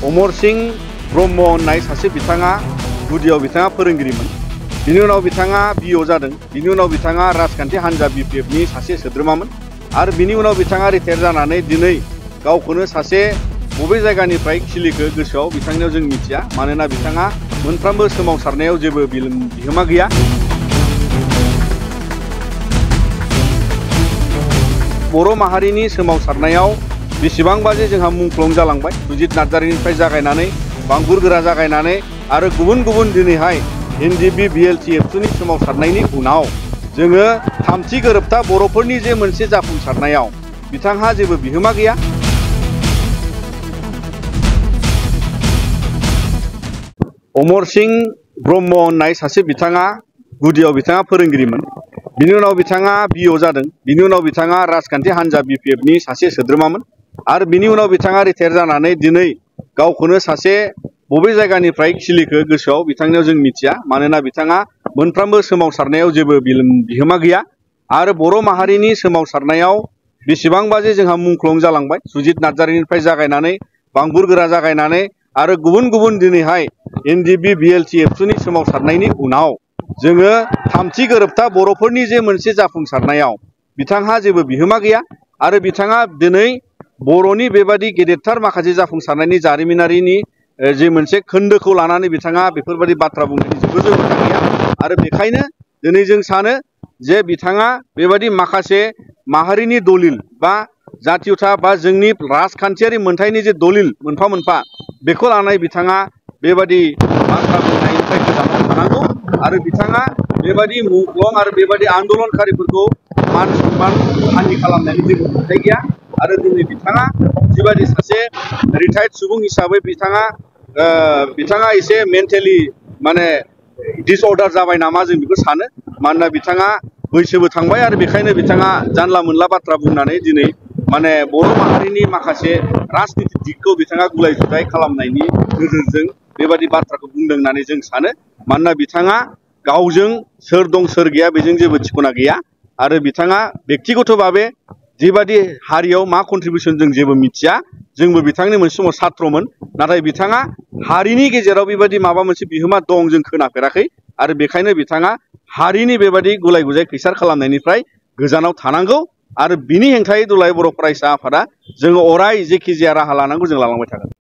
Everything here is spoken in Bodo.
अमर सिंह ब्रह्म होननाय सासे बिथाङा गुदियाव बिथाङा फोरोंगिरिमोन। बिनि उनाव बिथाङा बिअ जादों। बिनि उनाव बिथाङा राजखान्थि हान्जा बिपिएफनि सासे सोद्रोमामोन आरो बिनि उनाव बिथाङा रिटायार जानानै दिनै गावखौनो सासे बबे जायगानिफ्राय खिलिखो गोसोआव बिथांनियाव जों मिथिया, मानोना बिथाङा मोनफ्रोमबो सोमावसारनायाव जेबो बिहोमा गैया। बर' माहारिनि सोमावसारनायाव बेसेबांबा जे जोंहा मुंख्लं जालांबाय, सुजित नार्जारिनिफ्राय जागायनानै बांगुर गोरा जागायनानै आरो गुबुन गुबुन दिनैहाय एनडिएफबि बिएलटि एबसुनि सोमावसारनायनि उनाव जोङो थामथि गोरोबथा बर'फोरनि जे मोनसे जाफुंसारनायाव बिथांहा जेबो बिहोमा गैया। अमर सिंह ब्रह्म होननाय सासे बिथाङा गुदियाव बिथाङा फोरोंगिरिमोन। बिनि उनाव बिथाङा बिअ जादों। बिनि उनाव बिथाङा राजखान्थि हान्जा बिपिएफनि सासे सोद्रोमामोन आरो बिनि उनाव बिथाङा रिटायार जानानै दिनै गावखौनो सासे बबे जायगानिफ्राय खिलिखो गोसोआव बिथांनियाव जों मिथिया, मानोना बिथाङा मोनफ्रोमबो सोमावसारनायाव जेबो बिहोमा गैया। आरो बर' माहारिनि सोमावसारनायाव बेसेबांबा जे जोंहा मुंख्लं जालांबाय, सुजित नार्जारिनिफ्राय जागायनानै बांगुर गोरा जागायनानै आरो गुबुन गुबुन दिनैहाय एनडिएफबि बिएलटि एबसुनि सोमावसारनायनि उनाव जोङो थामथि गोरोबथा बर'फोरनि जे मोनसे जाफुंसारनायाव बिथांहा जेबो बिहोमा गैया। आरो बिथाङा दिनै बर'नि बेबादि गेदेरथार माखासे जाफुंसारनायनि जारिमिनारिनि जे मोनसे खोन्दोखौ लानानै बिथाङा बेफोरबायदि बाथ्रा बुंनायनि जेबो जौगा गैया। आरो बेखायनो दिनै जों सानो जे बिथाङा बेबादि माखासे माहारिनि दलिल बा जातीयता बा जोंनि राजखान्थियारि मोनथायनि जे दलिल मोनफा मोनफा बेखौ लानानै बिथाङा बेबादि बाथ्रा बुंनायनिफ्राय गोजानाव थानांगौ आरो बिथाङा बेबादि मुंख्लं आरो बेबादि आन्दलनकारिफोरखौ मान सनमान हानि खालामनायनि जेबो मोनथाय गैया। आरो दिनै बिथाङा जिबादि सासे रिटायार्ड सुबुं हिसाबै बिथाङा एसे मेन्टेलि माने डिसअर्डार जाबाय नामा जों बेखौ सानो, मानोना बिथाङा बैसोबो थांबाय आरो बेखायनो बिथाङा जानला मोनला बाथ्रा बुंनानै दिनै माने बर' माहारिनि माखासे राजनितिक दिगखौ बिथाङा गुलाय गुजाय खालामनायनि नोजोरजों बेबादि बाथ्राखौ बुंदों होननानै जों सानो। मानोना बिथाङा गावजों सोर दं सोर गैया बेजों जेबो थिखना गैया आरो बिथाङा बेक्तिगत भाबे जिबादि हारियाव मा कन्ट्रिबिउसन जों जेबो मिथिया। जोंबो बिथांनि मोनसे समाव छात्रमोन, नाथाय बिथाङा हारिनि गेजेराव बेबादि माबा मोनसे बिहोमा दं जों खोनाफेराखै आरो बेखायनो बिथाङा हारिनि बेबादि गुलाय गुजाय खैसार खालामनायनिफ्राय गोजानाव थानांगौ आरो बिनि हेंथायै दुलाराय बर' फरायसा आफादा जोङो अराय जेखि जाया राहा लानांगौ जों लालांबाय थागोन।